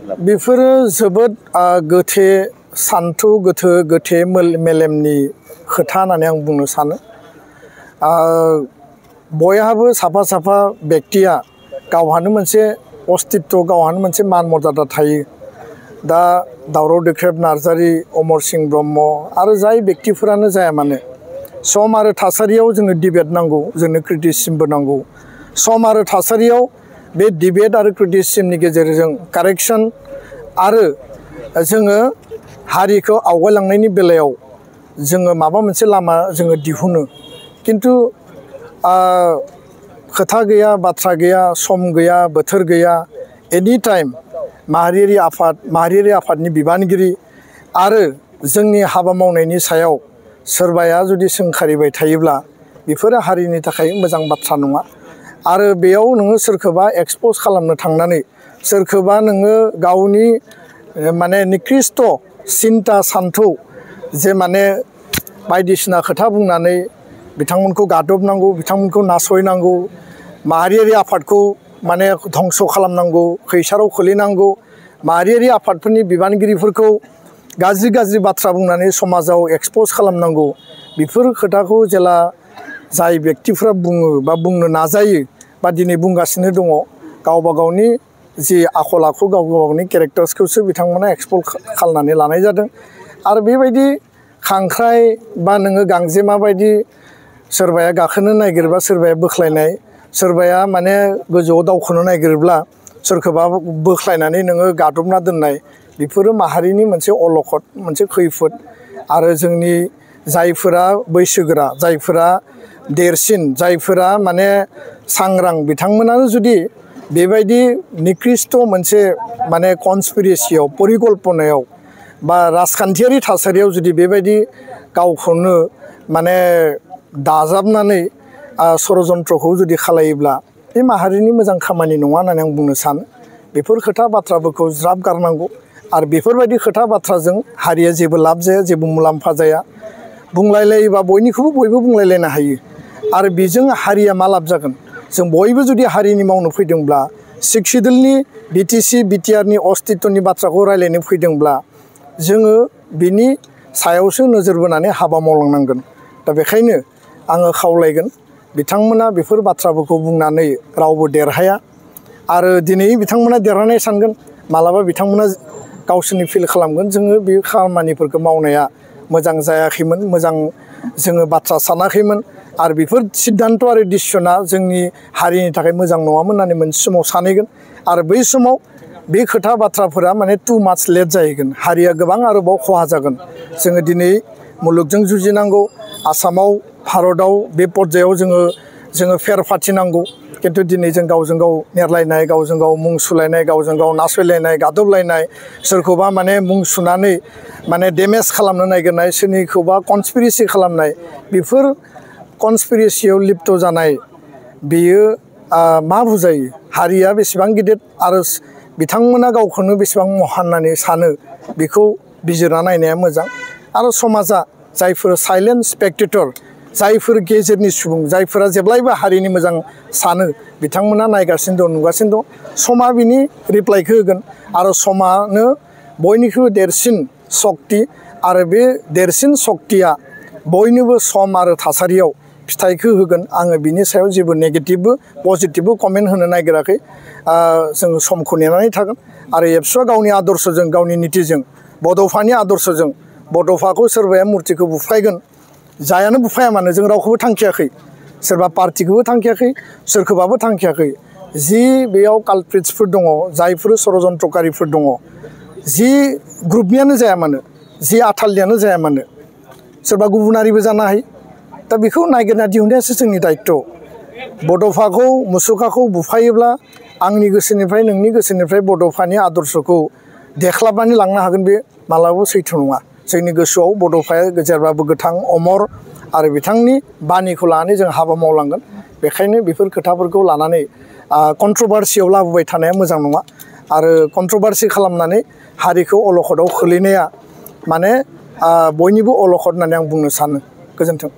बेफोरो जोबोद गोथे सान्थौ गोथे मेलेमनि खोथा होननानै आं बुंनो सानो। बयहाबो साफा साफा व्यक्तिया गावहानो मोनसे अस्तित्व गावहानो मोनसे मान मर्यादा थायो। दा दावराव दैख्रेब नार्जारि, अमर सिंह ब्रह्म आरो जाय व्यक्तिफोरानो जाया मानो सम आरो थासारियाव जोंनो डिबेट नांगौ, जोंनो क्रिटिसिजमबो नांगौ। सम आरो थासारियाव बे डिबेट आरो क्रिटिसिजमनि गेजेरजों कारेक्सन आरो जोङो हारिखौ आवगायलांनायनि बेलायाव जोङो माबा मोनसे लामा जोङो दिहुनो। किन्तु खोथा गैया, बाथ्रा गैया, सम गैया, बोथोर गैया, एनि टाइम माहारियारि आफादनि बिबानगिरि आरो जोंनि हाबा मावनायनि सायाव सोरबाया जुदि सोंखारिबाय थायोब्ला बेफोरो हारिनि थाखाय मोजां बाथ्रा नङा। आरो बेयाव नोङो सोरखौबा एक्सप'ज खालामनो थांनानै सोरखौबा नोङो गावनि माने निकृष्ट सिन्ता सान्थौ जे माने बायदिसिना खोथा बुंनानै बिथांमोनखौ गादबनांगौ, बिथांमोनखौ नासयनांगौ, माहारियारि आफादखौ माने धंस' खालामनांगौ, खैसाराव खोलैनांगौ, माहारियारि आफादफोरनि बिबानगिरिफोरखौ गाज्रि बाथ्रा बुंनानै समाजाव एक्सप'ज खालामनांगौ। बेफोर खोथाखौ जेला जाय व्यक्तिफ्रा बुङो बा बुंनो नाजायो बा दिनै बुंगासिनो दङ, गावबा गावनि जि आखल आखु गावबा गावनि केरेक्टार्सखौसो बिथांमोना एक्सप्ल'र खालामनानै लानाय जादों। आरो बेबायदि खांख्राइ बा नोङो गांजेमा बायदि सोरबाया गाखोनो नागिरबा सोरबाया बोख्लायनाय, सोरबाया माने गोजौआव दावखोनो नागिरब्ला सोरखौबा बोख्लायनानै नोङो गादबना दोननाय, बेफोरो माहारिनि मोनसे अलखद, मोनसे खैफोद। आरो जोंनि जायफोरा बैसोगोरा, जायफोरा देरसिन, जायफोरा माने सांग्रां, बिथांमोनानो जुदि बेबायदि निकृष्ट मोनसे माने कनस्पिरेसियाव, परिकल्पनायाव बा राजखान्थियारि थासारियाव जुदि बेबायदि गावखौनो माने दाजाबनानै षड़यन्त्रखौ जुदि खालायोब्ला बे माहारिनि मोजां खामानि नङा होननानै आं बुंनो सानो। बेफोर खोथा बाथ्राफोरखौ ज्राब गारनांगौ। आरो बेफोरबायदि खोथा बाथ्राजों हारिया जेबो लाब जाया, जेबो मुलाम्फा जाया। बुंलायलायोबा बयनिखौबो बयबो बुंलायलायनो हायो। आरो बेजों हारिया मा लाब जागोन? जों बयबो जुदि हारिनि मावनो फैदोंब्ला, सिक्सिडुलनि बिटिसि बिटिआरनि अस्तित्वनि बाथ्राखौ रायज्लायनो फैदोंब्ला जोङो बिनि सायावसो नोजोर बोनानै हाबा मावलांनांगोन। दा बेखायनो आङो खावलायगोन बिथांमोना बेफोर बाथ्राफोरखौ बुंनानै रावबो देरहाया। आरो दिनै बिथांमोना देरहानाय सानगोन, मालाबा बिथांमोना गावसोरनि फिल खालामगोन जोङो बे खामानिफोरखौ मावनाया मोजां जायाखैमोन, मोजां जोङो बाथ्रा सानाखैमोन, आरो बेफोर सिद्धान्त आरो डिसिसना जोंनि हारिनि थाखाय मोजां नङामोन होननानै मोनसे समाव सानहैगोन। आरो बै समाव बे खोथा बाथ्राफोरा माने टु माच लेट जाहैगोन। हारिया गोबां आरोबाव खहा जागोन। जोङो दिनै मुलुगजों जुजिनांगौ, आसामाव भारतआव बे पर्यायाव जोङो फेर फाथिनांगौ। किन्तु दिनै जों गावजों गाव नेरलायनाय, गावजों गाव मुं सुलायनाय, गावजों गाव नासयलायनाय, गादबलायनाय, सोरखौबा माने मुं सुनानै माने डेमेज खालामनो नागिरनाय, सोरनिखौबा कनस्पिरेसि खालामनाय, बेफोर कनस्पिरेसियाव लिप्त जानाय बेयो मा बुजायो? हारिया बेसेबां गिदिर आरो बिथांमोना गावखौनो बेसेबां महान होननानै सानो बेखौ बिजिरना नायनाया मोजां। आरो समाजा जायफोर साइलेन्ट स्पेक्टेटर, जायफोर गेजेरनि सुबुं, जायफोरा जेब्लायबो हारिनि मोजां सानो, बिथांमोना नायगासिनो दं, नुगासिनो दं। समा बिनि रिप्लाइखौ होगोन। आरो समानो बयनिख्रुइबो देरसिन सक्ति। आरो बे देरसिन सक्तिया बयनोबो सम आरो थासारियाव फिथाइखौ होगोन। आङो बिनि सायाव जेबो नेगेटिभबो पजिटिभबो कमेन्ट होनो नागिराखै। जों समखौ नेनानै थागोन। आरो एबसुआ गावनि आदर्शजों, गावनि नितिजों, बड'फानि आदर्शजों बड'फाखौ सोरबाया मुर्तिखौ बुफायगोन, जायानो बुफाया मानो जों रावखौबो थांखियाखै, सोरबा पार्टिखौबो थांखियाखै, सोरखौबाबो थांखियाखै। जि बेयाव कालप्रिट्सफोर दङ, जायफोर षड़यन्त्रकारिफोर दङ, जि ग्रुपनियानो जाया मानो, जि आथालनियानो जाया मानो, सोरबा गुबुनारिबो जानो हायो। दा बेखौ नागिरना दिहुननायासो जोंनि दायित्व'। बड'फाखौ, मुसुखाखौ बुफायोब्ला आंनि गोसोनिफ्राय, नोंनि गोसोनिफ्राय बड'फानि आदर्शखौ देख्लाबनानै लांनो हागोन, बे मालाबाबो सैथो नङा। जोंनि गोसोआव बड'फाया जेब्लाबो गोथां, अमर, आरो बिथांनि बानिखौ लानानै जों हाबा मावलांगोन। बेखायनो बेफोर खोथाफोरखौ लानानै कन्ट्रभार्सियाव लाबोबाय थानाया मोजां नङा। आरो कन्ट्रभार्सि खालामनानै हारिखौ अलखदाव खोलैनाया माने बयनिबो अलखद होननानै आं बुंनो सानो। गोजोन्थों।